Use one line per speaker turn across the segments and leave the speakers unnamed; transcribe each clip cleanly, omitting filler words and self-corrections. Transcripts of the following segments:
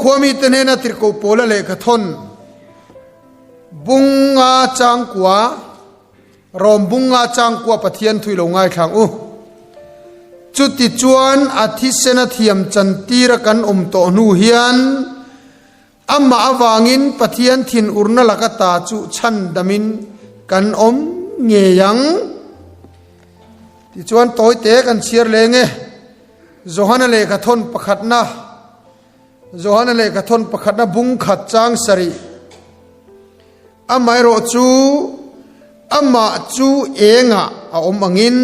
khua mite hnena tirhkoh Paula lehkha thawn Bunga changkua Rom Bunga changkua Pathian thui lo ngaithlang u. Chuti chuan a thisena thiam chantira kan awm tawh hnu hian Amah avangin Pathian thinurna laka ta chu chhandamin kan awm ngei ang. Tichuan tawite kan chhiar leng e. Johana lehkha thawn pakhatna Johana lehkha thawn pakhatna bung khat chang sarih Amaherawh chu amah chu engah a awm angin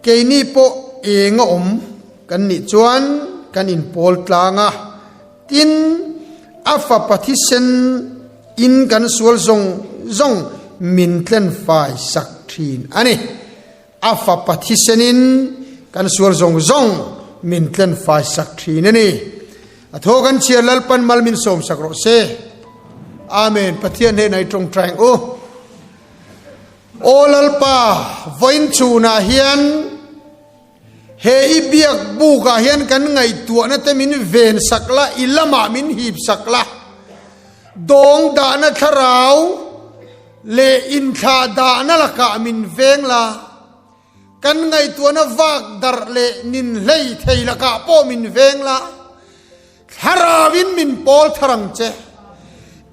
keini pawh eng a awm kan nih chuan kan inpawl tlang a. Tin, a fapa thisen in kan sual zawng zawng min tlen fai sak thin a ni. A fapa thisen in kan sual zawng zawng min tlen fai sak thin a ni. A thaw kan chhiar Lalpan mal min sawm sak rawh se. Amen. Pathian hnenah i tawngtai ang u. Aw Lalpa, vawiin chhunah hian He i biak bukah hian kan ngaihtuahna te min ven sak la, i lamah min hip sak la. Dawng dahna thlarau leh inthlah dahna lakah min veng la. Kan ngaihtuahna vak darh leh nin hlei thei lakah pawh min veng la. Thlarauin min pawl thar ang che.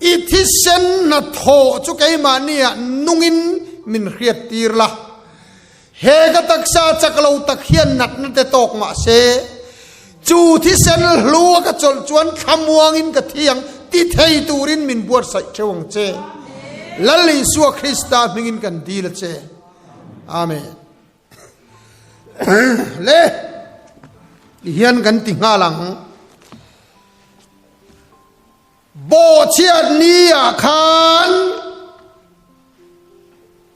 I thisen hnathawh chu keimahniah nungin min hriattir la. He ka taksa chak lo tak hian natna te tawk mah se, chu thisen hlu a ka chawlh chuan thlamuangin ka thi ang ti thei turin min buatsaih theuh ang che. Lal Isua Krista hmingin kan dil a che. Amen. Le hian kan ti nghal ang. Bawhchhiat ni ah khan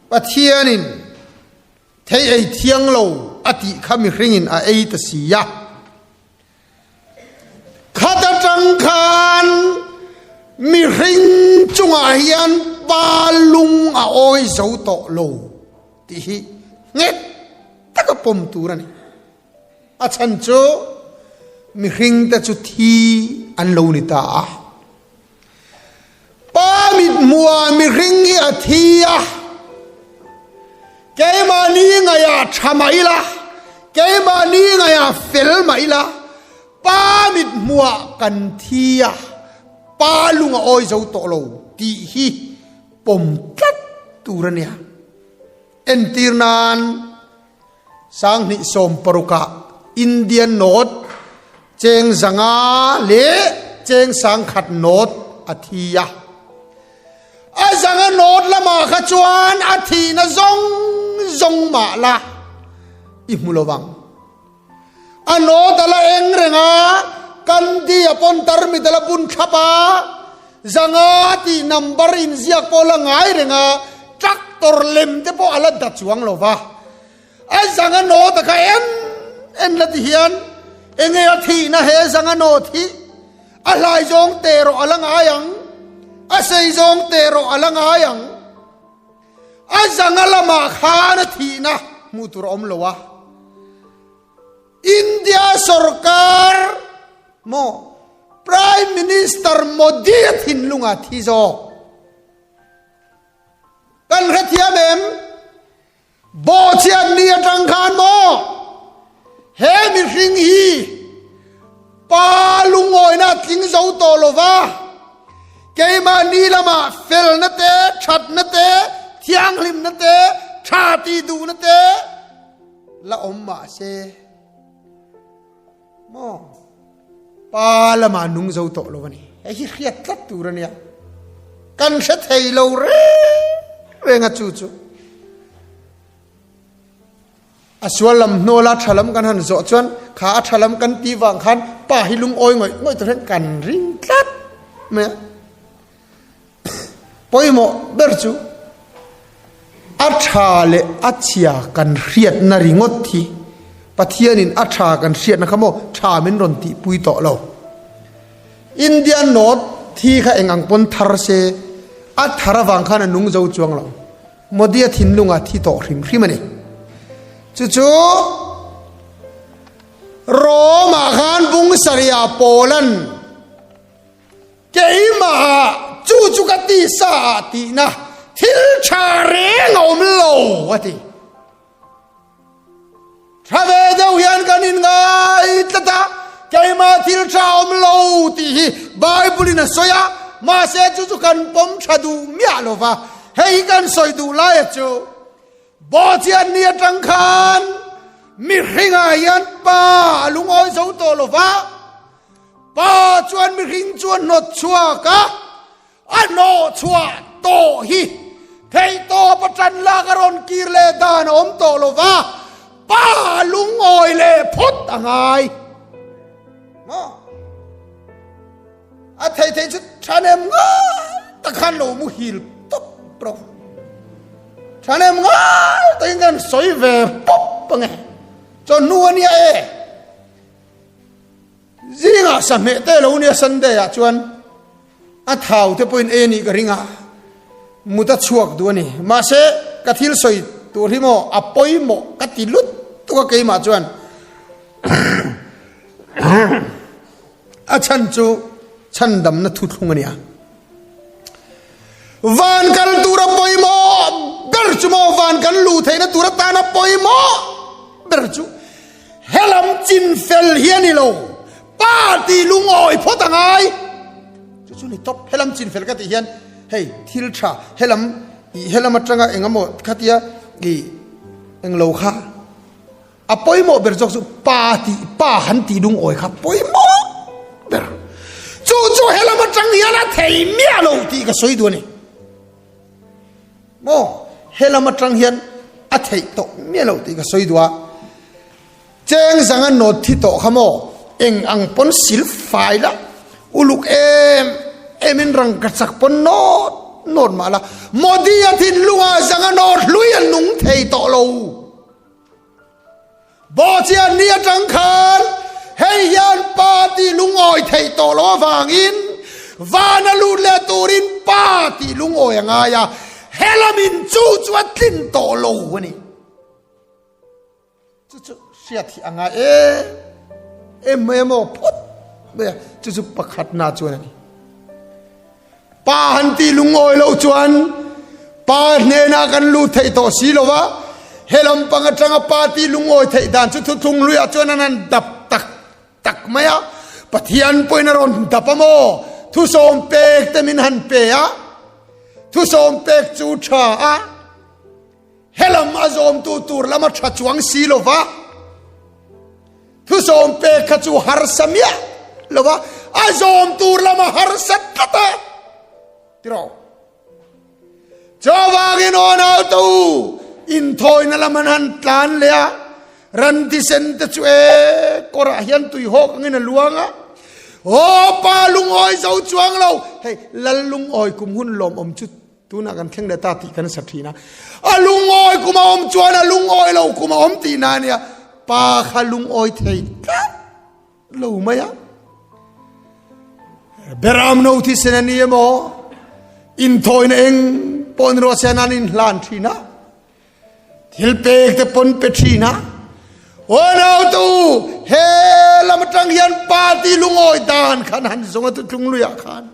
Pathianin thei ei thiang lo a tih kha mihringin a ei ta si a. Khat atang khan mihring chungah hian pa lung a awi zo tawh lo tih hi nghet taka pawm tur a ni. A chhan chu mihringte chu thi an lo ni ta a. Pa mithmuhah mihring hi a thi a, keimahni ngaihah tha mah ila, keimahni ngaihah fel mah ila, pa mithmuhah kan thi a, pa lung a awi zo tawh lo tih hi pawm tlat tur a nia. Entir nan. Sanghnih sawmparukah Indian note cheng zanga leh cheng sangkhat note a thi a. A zanga note lamah kha chuan a thihna zawng zawng mah la i hmu lo vang. A note a la eng reng a, Kandi a pawn tarmit a la bun thlap a, zanga tih number inziak pawh a la ngai reng a, tractor lem te pawh a la da chuang lo va. A zanga note a kha en en la ti hian enge a thihna he zanga note hi a hlai zawng teh rawh a la ngai ang, a sei zawng teh rawh a la ngai ang. A zanga lamah khan a thihna hmuh tur a awm lo a. India sorkar maw Prime Minister Modi a thinlunga thi zawk. Kan hrethiam em? Bawhchhiat ni atang khan maw he mihring hi pa lungawina tling zo tawh lo va, keimahni lamah felna te, thatna te, thianghlimna te, tha tih duhna te la awm mah se maw pa lamah nung zo tawh lo a ni. Hei hi hriat tlat tur a nia. Kan hre thei lo reng reng a chu chu. A sual lam hnawla tha lam kan han zawh chuan kha a tha lam kan tih vang khan pa hi lungawi ngawih ngawih tur hian kan ring tlat mai a. Pawimawh ber chu a tha leh a chhia kan hriatna ringawt hi Pathianin a tha kan hriatna kha maw tha min rawn tihpui tawh lo. India North thi kha eng ang pawn thar se a thar avang khan a nung zo chuang lo. Modi-a thinlunga thi tawh hrim hrim a ni. Chu chu Rome-ah khan bung sarihah Paul-a'n. Tisa ah tihna thil tha reng a awm lo a ti. Tha ve deuh hian kan inngai tlat a, keimah thil tha awm lo tih hi Bible in a sawi a, mahse chu chu kan pawm tha duh miah lo va, hei hi kan sawi duh laia chu Bawhchian ni atang khan mihringah hian pa a lungawi zo tawh lo va, pa chuan mihring chu a hnawt chhuak a, A hnawhchhuah tawh hi theihtawp a tan lak a rawn kir leh dan a awm tawh lo va, pa lungawi leh phawt a ngai. Maw? A thei thei chu thanem ngai tak khan lo muhil tawp rawh. Thanem ngai takin kan sawi ve pawp ange. Chawhnu a nia e. Zingah sahmeh te lo nia Sunday ah chuan a thau te pawhin ei a nih ka ring a, mut a chhuak duh a ni. Mahse ka thil sawi tur hi maw a pawimawh ka ti lut tuk a keimah chuan a chhan chu chhandamna thuthlung a nia. Van kal tura pawimawh ber chu maw van kan luh theihna tur atana pawimawh ber chu helam chin fel hi a ni lo. Pa tih lungawi phawt a ngai. Chu chu ni tawp helam chin fel ka tih hian hei thil tha helam ih helam atanga engemaw khatia ih englo kha A pawimawh ber zawk chu pa tih pa han tih lungawi kha pawimawh ber. Chu chu helam atang hian a thei miah lo tih ka sawi duh a ni. Maw helam atang hian a theih tawh miah lo tih ka sawi duh a. Cheng zanga nawt thi tawh kha maw eng ang pawn sil fai la uluk em em in rang ka chak pawn nawt nawt mah la Modi a thinlungah zanga nawt hlui a nung thei tawh lo. Bawhchian ni atang khan hei hian pa tih lungawi theih tawh lo avangin van a lut leh turin pa tih lungawi a ngai a, helamin chu chu a tlin tawh lo a ni. Chu chu hriat hi a ngai em em mai emaw phawt mai a, chu chu pakhatna chuan a ni. Pa han tih lungawi loh chuan pa hnenah kan lut theih tawh si lo va, he lampang atanga pa tih lungawi theih dan chu thuthlung hluiah chuan an han dap tak tak mai a, Pathian pawhin a rawn dap a maw? Thusawm pek te min han pe a, thusawm pek chu tha a, he lam a zawmtu tur lama tha chuang si lo va. Thusawm pek kha chu harsa miah lo va, a zawm tur lama harsa tlat a tiraw. Chuvangin aw nautu inthawina lam an han tlan leh a, ran thisen te chu e kawrah hian tui hawk angin a luang a, aw pa lungawi zo chuang lo, hei lal lungawi kum hun lawmawm chu Tunah kan thleng leh ta tih kan sa thin a. A lungawi kum a awm chuan a lungawi lo kum a awm tihna a nia. Pa kha lungawi thei tlat lo mai a. Beram no thisen a ni emaw, inthawina eng pawh ni rawh se an inhlan thin a. Thil pek te pawn pe thin a. Aw nautu, he lam atang hian party lungawi dan khan han zawng a tutlung luiah khan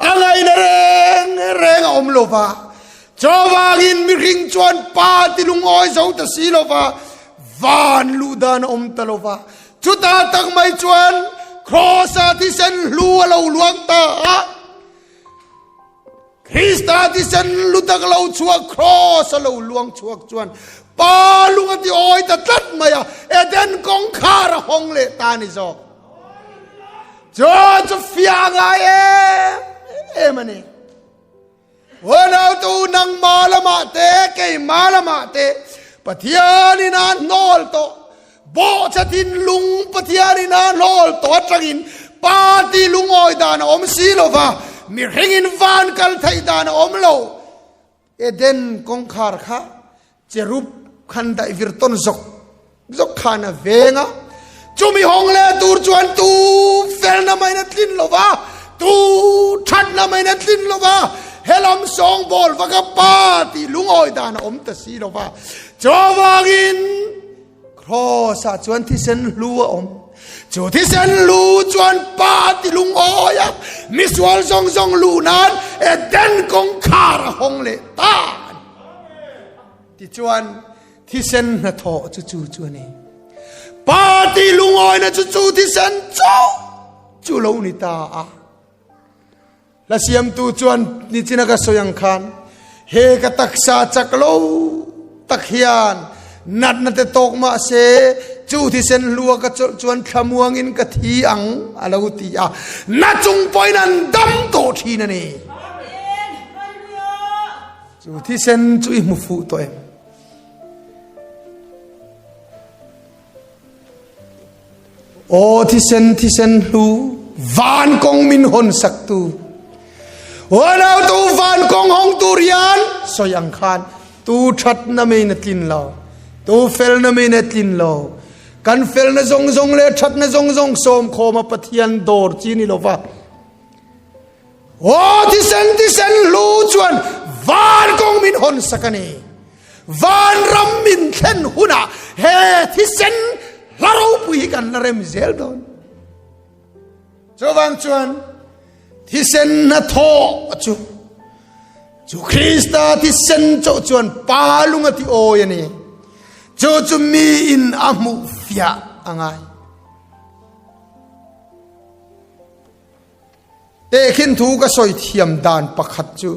a ngaihna reng reng a awm lo va. Chuvangin mihring chuan party lungawi zo ta si lo va, van luh dan a awm ta lo va. Chutah tak mai chuan Kraws-a thisen hlu a lo luang ta a. Krista thisen lu tak lo chhuak Kraws a lo luang chhuak chuan Pa lung a ti awi ta tlat mai a, Eden kawngkhar a hawng leh ta ni zawk. Chu chu fiah ngai em em a ni. Unautu nangma lamah te keima lamah te Pathianin a hnawl tawh. Bawhchhe thinlung Pathianin a hlawl tawh atangin party lungawi dan a awm si lo va, mihringin van kal theih dan a awm lo. Eden kawngkhar kha cherub khan daih vir tawn zawk zawk khan a veng a, chumi hawng leh tur chuan tu felna maiin a tlin lo va, tu thatna maiin a tlin lo va, helam sawngbawl vaka party lungawi dan a awm ta si lo va. Chuvangin Kraws-ah chuan thisen hlu a awm. Chu thisen lu chuan Pa ti lungawi a, misual zawng zawng luh nan Eden kawngkhar a hawng leh ta a ni. Tichuan, thisen hnathawh chu chu chu a ni. Pa ti lungawina chu chu thisen chauh chu lo ni ta a. Hla siamtu chuan nichina ka sawi ang khan he ka taksa chak lo tak hian natna te tawk mah se chu thisen hlua ka chawlh chuan thlamuangin ka thi ang a lo ti a, na chung pawhin an dam tawh thin a ni. Chu thisen chu i hmu fuh tawh em? Aw thisen thisen hlu van kawng min hawn sak tu Unau tu van kawng hawng tur hian sawi ang khan tu that na min a tlin lo tu fel na min a tlin lo kan fel na zawng zawng leh that na zawng zawng sawm khawm a Pathian dawr chi ni lova Aw thisen thisen hlu chuan van kawng min hawn sak a ni. Van ram min thlen hunah he thisen hla ropui hi kan la rem zel dawn. Chuvang chuan thisen hnathawh chu chu Krista thisen chauh chuan pa lung a ti awi a ni. Chu chu mi in a hmuh fiah a ngai. Tehkhin thu ka sawi thiam dan pakhat chu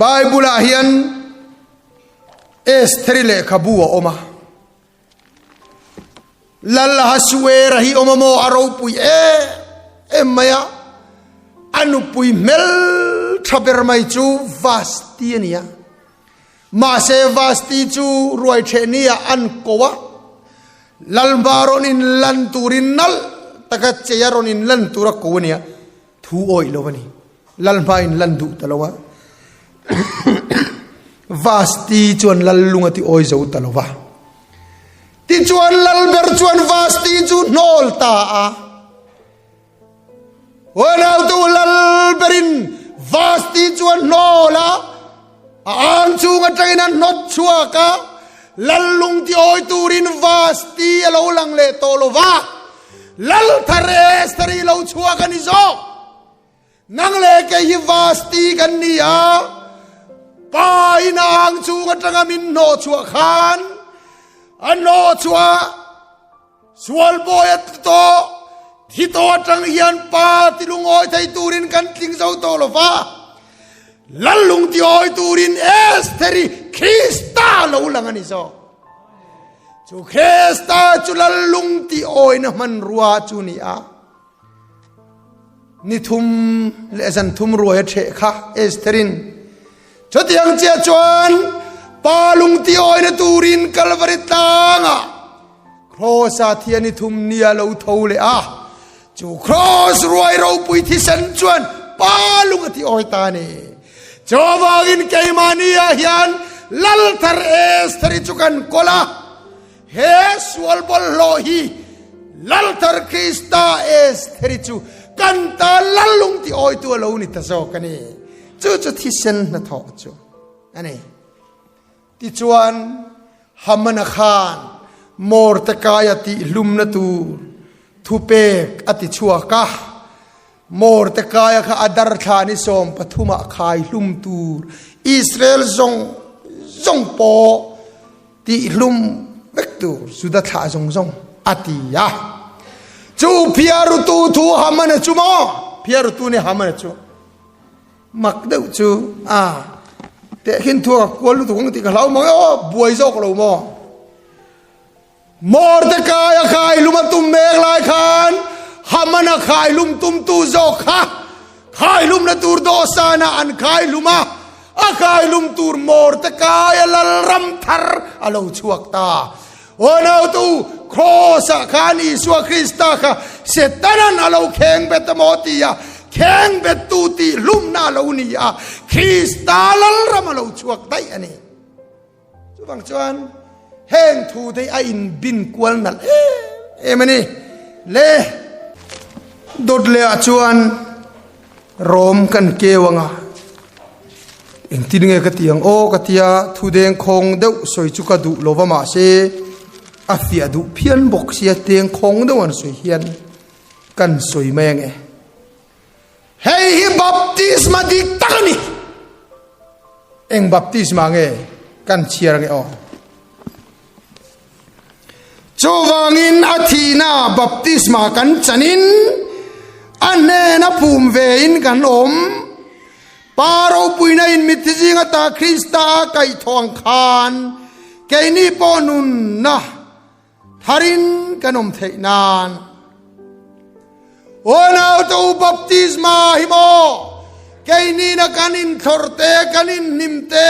Bible ah hian Estheri lehkhabu a awm a. Lal Ahasuera hi awm a maw a ropui em em mai a. A nupui hmel tha ber mai chu Vasti a ni a. Mahse Vasti chu ruai theh ni ah an ko a. Lalhma rawn inlan turin nalh taka cheia rawn inlan tura ko a nia, thu awih lo a ni. Lalhma inlan duh ta lo a, Vasti chuan Lallung a ti awi zo ta lo va. Tichuan Lalber chuan Vasti chu hnawl ta a. Unautu Lalberin Vasti chu a hnawl a, a ang chung atangin a hnawt chhuak a, Lal lung ti awi turin Vasti a lo lang leh tawh lo va, Lal thar Estheri lo chhuak a ni zawk. Nang leh kei hi Vasti kan ni a, pa in a ang chung atanga min hnawh chhuah khan a hnawh chhuah Sual bawi a tlu tawh, thi tawh atang hian pa ti lungawi thei turin kan tling zo tawh lo va, Lal lung ti awi turin Estheri Krista lo lang a ni zawk. Chu Krista chu Lal lung ti awina hmanrua chu ni a. Ni thum leh zan thum ruai a ṭheh kha Estherin. Chutiang chiah chuan Pa lung ti awina turin Kalvari tlangah Kraws-a thia ni thum nia lo tho leh a. Chu Kraws ruai ropui thisen chuan Pa lung a ti awi ta a ni. Chuvangin keimahni-ah hian Lal thar Estheri chu kan kawl a. He sual bawlhhlawh hi Lalthar Krista Estheri chu kan ta lallung ti awitu a lo ni ta zawk a ni. Chu chu thisen hnathawh chu a ni. Tichuan, Hamana khan Mordekaia tihhlumna tur thupek a ti chhuak a. Mordekaia kha a darthla ni sawm pathumah khai hlum tur Israel zawng zawng pawh tih hlum vek tur Juda thlah zawng zawng a ti a. Chu phiarutu thu Hamana chu maw? Phiarutu ni Hamana chu mak deuh chu a tehkhin thu a kual lutuk ang tih ka hlau mang e aw buai zawk lo maw? Mordecai a khai lum a tum mek lai khan Haman a khai lum tumtu zawk kha khai lumna tur dawhsana an khai lum a, a khai lum tur Mordecai a lalram thar a lo chhuak ta. Aw nautu, Kraws ah khan Isua Krista kha Setanan a lo kheng bet emaw ti a, kheng bettu tih hlumna a lo ni a, Krista lalram a lo chhuak daih a ni. Chuvang chuan heng thu te a in bin kual nalh em em a ni. Le dawt leh ah chuan Rom kan keu anga engtin nge ka ti ang aw ka tia thu deng khawng deuh sawi chu ka duh lova mahse. A fiah duh phian bawk sia teng khawng deuh an sawi hian kan sawi mai ange. Hei hi baptisma dik tak a ni. Eng baptisma nge kan chhiar ange aw. Chuvangin a thihna baptisma kan chanin a hnena phum vein kan awm. Pa ropuina in mitthi zing ata Krista a kaihthawh ang khan keini pawh nunna tharin kan awm theih nan. Aw naute u baptisma hi maw keinina kan inthlawr te kan inhnim te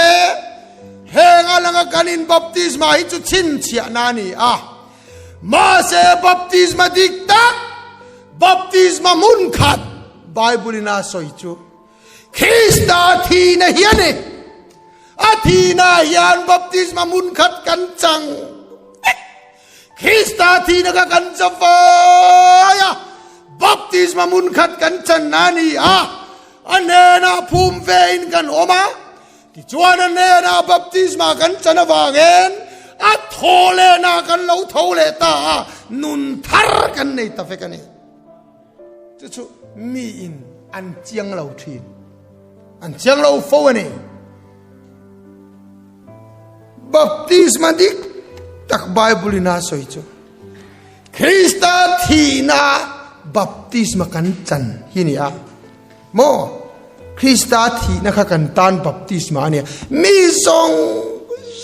heng a langa kan in baptisma hi chu chhinchhiahna a ni a. Mahse baptisma dik tak baptisma hmun khat Bible in a sawi chu Krista thihna hi a ni. A thihna hian baptisma hmun khat kan chang vek. Krista thihna kha kan zavai a, baptisma hmun khat kan channa a ni a, a hnenah phum vein kan awm a. Tichuan a hnenah baptisma kan chan avangin a thaw lehna kan lo tho leh ta a, nun thar kan nei ta vek a ni. Chu chu miin an chiang lo thin. An chiang lo fo a ni. Baptisma dik tak Bible in a sawi chu Krista thihna baptisma kan chan hi ni a. Maw? Krista thihna kha kan tan baptisma a nia. Mi zawng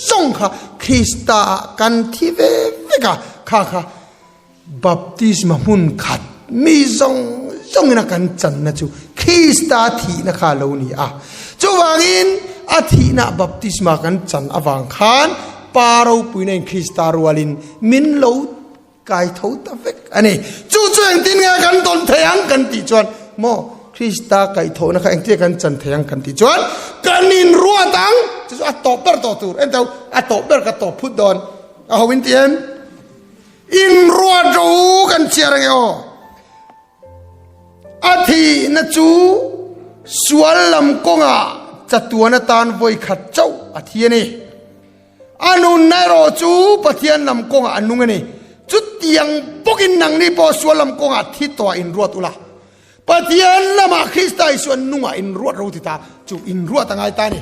zawng kha Krista ah kan thi ve vek a, kha kha Baptisma hmun khat mi zawng zawngin a kan channa chu Krista thihna kha a lo ni a. Chuvangin a thihna baptisma kan chan avang khan Pa ropuina in Krista rualin min lo kai tho ta vek a ni. Chu chu engtin nge kan dawn thei ang kan tih chuan maw Krista kaihthawhna kha engtin kan chan thei ang kan tih chuan kan inruat ang. Chu chu a tawp ber tawh tur. Enteu a tawp ber ka tawp phut dawn. A ho in ti em? Inruat ro kan chhiar ange aw. A thihna chu sual lam kawngah chatuan atan vawi khat chauh a thi a ni. A nunna erawh chu Pathian lam kawngah a nung a ni. Chutiang bawkin nangni pawh sual lam kawngah thi tawhah inruat ula. Pathian lamah Krista Isua nungah inruat ro ti ta chu inruat a ngai ta a ni.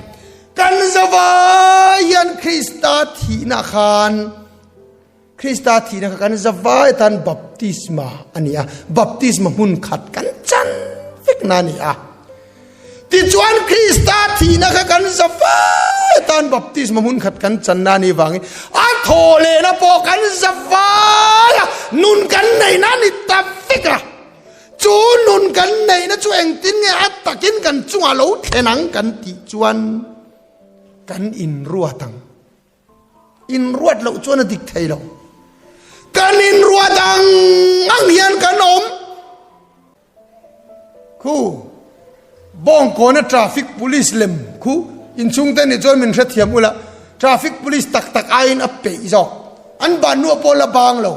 Kan zavai hian Krista thihna khan Krista thihna kha kan zavai atan baptisma a ni a, baptisma hmun khat kan chan vekna a ni a. Tichuan Krista thihna kha kan zavai atan baptisma hmun khat kan channa a nih vangin a thaw lehna pawh kan zavai a, nun kan neihna a ni ta vek a. Chu nun kan neihna chu engtin nge a takin kan chungah lo thlen ang kan tih chuan kan inruat ang. Inruat loh chuan a dik thei lo. Kan inruat ang ang hian kan awm. Khu Bawngkawna traffic police lem khu inchhungte nih chuan min hrethiam ula traffic police tak tak aiin a peih zawk. An bannuah pawh la bang lo.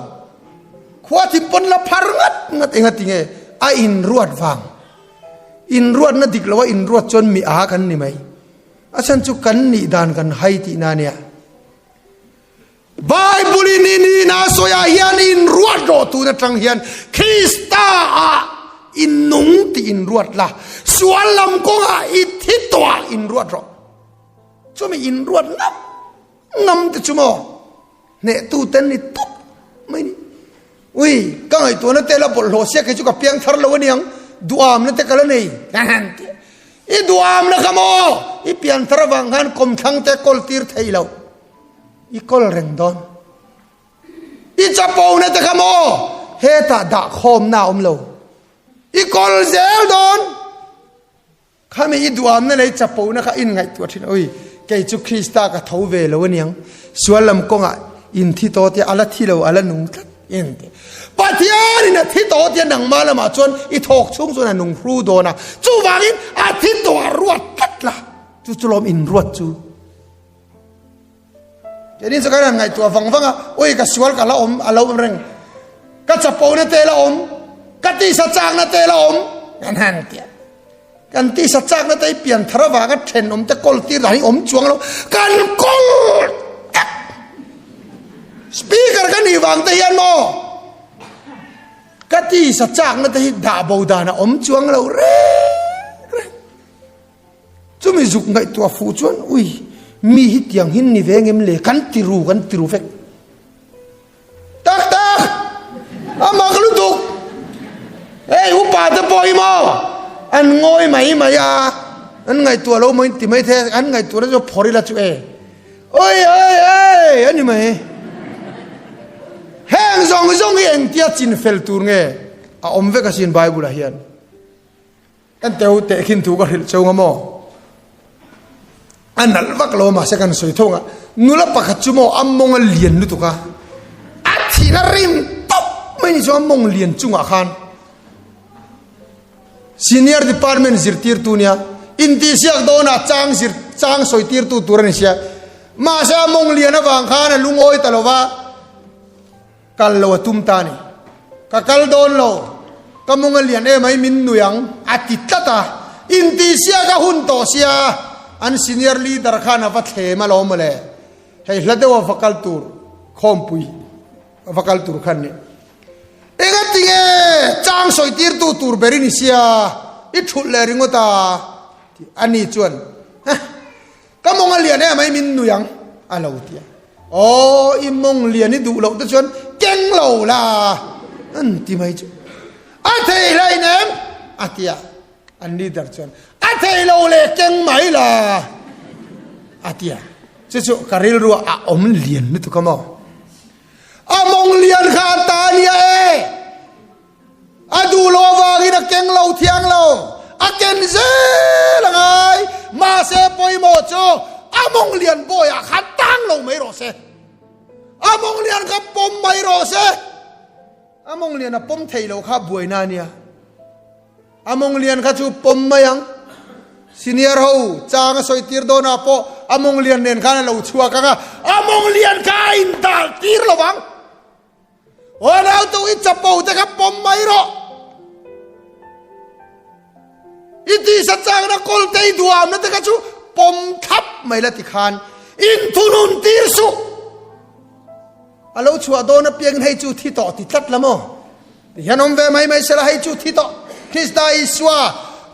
Khua thim pawn la phar ngat ngat enga tinge a inruat vang. Inruatna dik loa inruat chuan mi a kan ni mai. A chhan chu kan nih dan kan hai tihna a nia. Bible in i nihna a sawiah hian inruat rawh tun atang hian Krista ah i nung tih inruat la, sual lam kawngah i thi tawhah inruat rawh. Chumi inruat ngam ngam te chu maw? Hnehtu ten ni tawp mai ni. Ui, ka ngaihtuahna te la bawlhhlawh sia kei chu ka piang thar lo aniang, duamna te ka la nei. I duamna kha maw? I pian thar avang khan kawmthlang te kawl tir thei lo. I kawl reng dawn. I chapona te kha maw? Hetah dah khawmna a awm lo. I kawl zel dawn. Khami i duamna leh i chapona kha in ngaihtuah thin a, ui, kei chu Krista ka tho ve lo aniang, sual lam kawngah in thi tawh tia a la thi lo, a la nung tlat in ti. Pathianin a thi tawh tia nangmah lamah chuan i thawk chhung chuan a nung hru dawn a, chuvangin a thi tawh a ruat tlat la, chu chu lawm in ruat chu. Keini chu kan han ngaihtuah vang vang a, ui ka sual ka la awm, a lo awm reng, ka chapona te la awm, ka tisa chakna te la awm, kan han ti a. Kan tisa chakna te hi pian thar avanga thenawm te kawl tir dan hi awm chuang lo, kan kawl tak. Speaker ka nih vang te hian maw ka tisa chakna te hi dah bo dan a awm chuang lo reng reng. Chumi zuk ngaihtuah fuh chuan ui mi hi tiang hin ni ve ngem le kan ti ru kan ti ru vek. Tak tak! A mak lutuk! Hei upa te pawh hi maw an ngawi mai mai a, an ngaihtuah lo maw in ti mai thei a, an ngaihtuah na chu phawrh ila chu e. Oi oi oi a ni mai. Heng zawng zawng hi engtia chin fel tur nge a awm vek asin Bible ah hian. Kan teu tehkhin thu ka hrilh cheu nga maw? A nalh vak lo mahse kan sawi thung a, nula pakhat chu maw a mawng a lian lutuk a, a thin a rim tawp mai ni chu a mawng lian chungah khan senior department zirtirtu nia intihsiak dawnah chang zir chang sawi tirtu tur a ni sia mahse a mawng lian avang khan a lungawi ta lo va. Kal lo a tum ta a ni. Ka kal dawn lo, ka mung a lian em ai min nui ang, a ti tlat a. Intihsiak a hun tawh sia, an senior leader khan a va thlem alawm mawle. Hei hla deuh a va kal tur khawmpui a va kal tur khan ni. Engatinge chang sawi tirtu tur ber i ni sia, i thulh leh ringawt a, a ni chuan, Hah! Ka mawng a lian em ai min nui ang a lo ti a. Aw i mawng lian i duh loh te chuan keng lo la an ti mai chu. A thei hlain em a ti a. An leader chuan a thei lo le keng mai la a ti a. Chu chu ka rilru a awm lian lutuk a maw. A mawng lian kha a ta nia e. A duh lo avangin a keng lo thiang lo, a ken zel a ngai. Mahse pawimawh chu a mawng lian bawiah khan tang lo mai rawh se. A mawng lian kha pawm mai rawh se. A mawng lian a pawm thei lo kha buaina a nia. A mawng lian kha chu pawm mai ang. Senior ho chang a sawi tir dawnah pawh a mawng lian nen khan a lo chhuak ang a, a mawng lian kha a indal tir lo vang. Aw nau tu i chapo te kha pawm mai rawh. I tisa chakna kawl te i duamna te kha chu pawm thlap mai la ti khan in thunun tir suh. A lo chhuah dawn apiangin hei chu thi tawh ti tlat la maw? Ti hian awm ve mai mai sela hei chu thi tawh. Krista Isua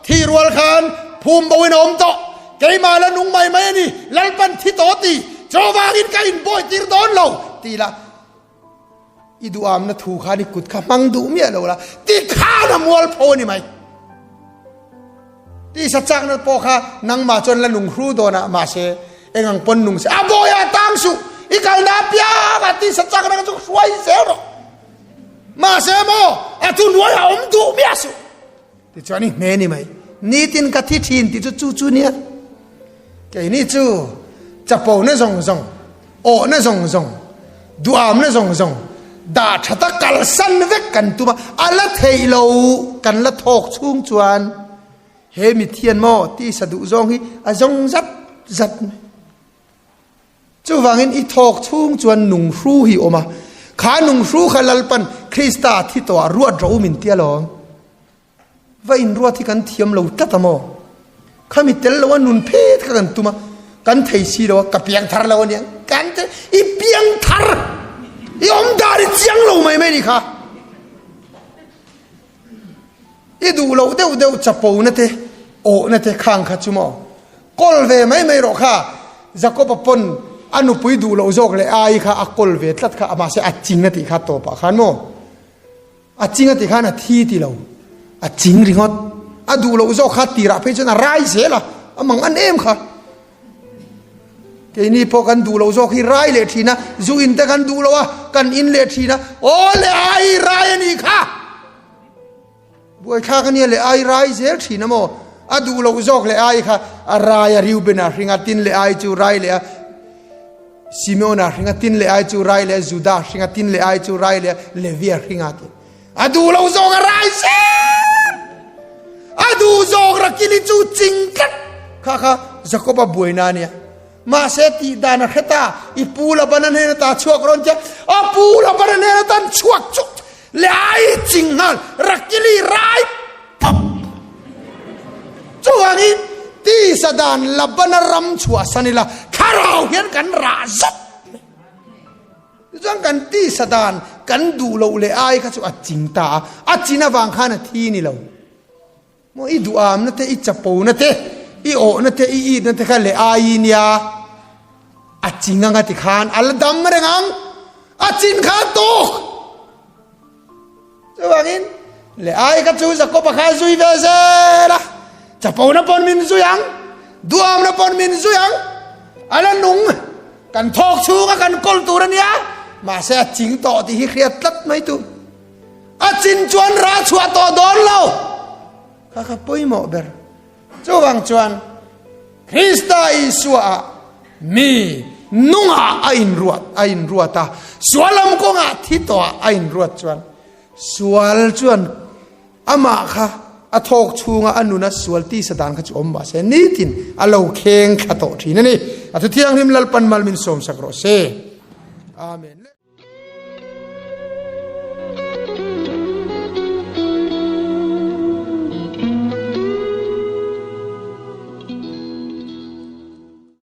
thi rual khan phum bo in a awm tawh. Keimah la nung mai mai a ni. Lalpan thi tawh ti. Chuvangin ka inbawi tir dawn lo ti la. I duhamna thu khan i kut kha hmang duh miah lo la, ti khan a mual pho a ni mai. Tisa chakna pawh kha nangmah chuan la nung hru dawn a, mahse eng ang pawn nung se, a bawiah tang suh, i kalna apiang ah tisa chakna kha chu hruai zel rawh. Mahse maw, a thuhnuai a awm duh miah suh. Tichuan i hme ni mai. Nitin ka thi thin tih chu chu chu nia. Keini chu chapo na zawng zawng, awh na zawng zawng, duam na zawng zawng, dah tha tak kalsan vek kan tum a, a la theih lo kan la thawk chhung chuan he mithian maw tisa duh zawng hi a zawng zat zat mai. Chuvangin i thawk chhung chuan nunghru hi awm a, kha nunghru kha Lalpan Krista thi tawhah ruat rawh u min ti alawm. Va inruat hi kan thiam lo tlat a maw? Khami tel lo a nun phet kha kan tum a, kan thei si lo a, ka piang thar lo aniang. Kan te, i piang thar! I awm dan i chiang lo mai mai ni kha. I duh loh deuh deuh chapo na te, awh na te khang kha chu maw? Kawl ve mai mai rawh kha. Jakob-a pawn a nupui duh loh zawk leh ai kha a kawl ve tlat kha, mahse a ching a tih kha tawpah khan maw? A ching a tih khan a thi ti lo, a ching ringawt. A duh loh zawk kha tirah phei chuan a rai zel a, a mang an em kha. Keini pawh kan duh loh zawk hi rai leh thin a, zu in te kan duh lo a, kan in leh thin a, aw leh ai rai a nih kha! Buaithlak a nia leh ai rai zel thin a maw? A duh loh zawk leh ai kha a rai a, Reuben a hring a, tin leh ai chu rai leh a, Simeon a hring a, tin leh ai chu rai leh a, Judah a hring a, tin leh ai chu rai leh a, Levi a hring a tih. A duh loh zawk a rai zel! A duh zawk Rakili chu ching tlat! Kha kha Jakob a buaina a nia. Mahse tih dan a hre ta, i pu Labana hnen ata chhuak rawn tia, a pu Labana hnen atan chhuak chu leh ai ching nghal Rakili rai pawp! Chuvangin tisa dan Labana ram chhuahsan ila thlarau hian kan rah zet mai. Chuan kan tisa dan kan duh loh leh ai kha chu a ching ta a, a chin avang khan a thi ni lo. Maw i duhamna te, i chapona te, i awhna te, i itna te kha leh ai nia a ching anga ti khan a la dam reng ang, a chin kha a tawk. Chuvangin leh ai kha chu Jakoba kha zui ve zel a, chapona pawn min zui ang, duhamna pawn min zui ang, a la nung kan thawk chhunga kan kawl tur a nia, mahse a ching tawh tih hi hriat tlat mai tu. A chin chuan rah chhuah tawh dawn lo. Kha kha pawimawh ber. Chuvang chuan Krista Isua ah mi nungah a inruat a inruat a, sual lam kawngah thi tawhah a inruat chuan sual chuan amah kha a thawk chhunga a nuna sual tisa dan kha chu awm mahse nitin a lo kheng thla tawh thin a ni. A thu thianghlim Lalpan mal min sawmsak rawh se. Amen.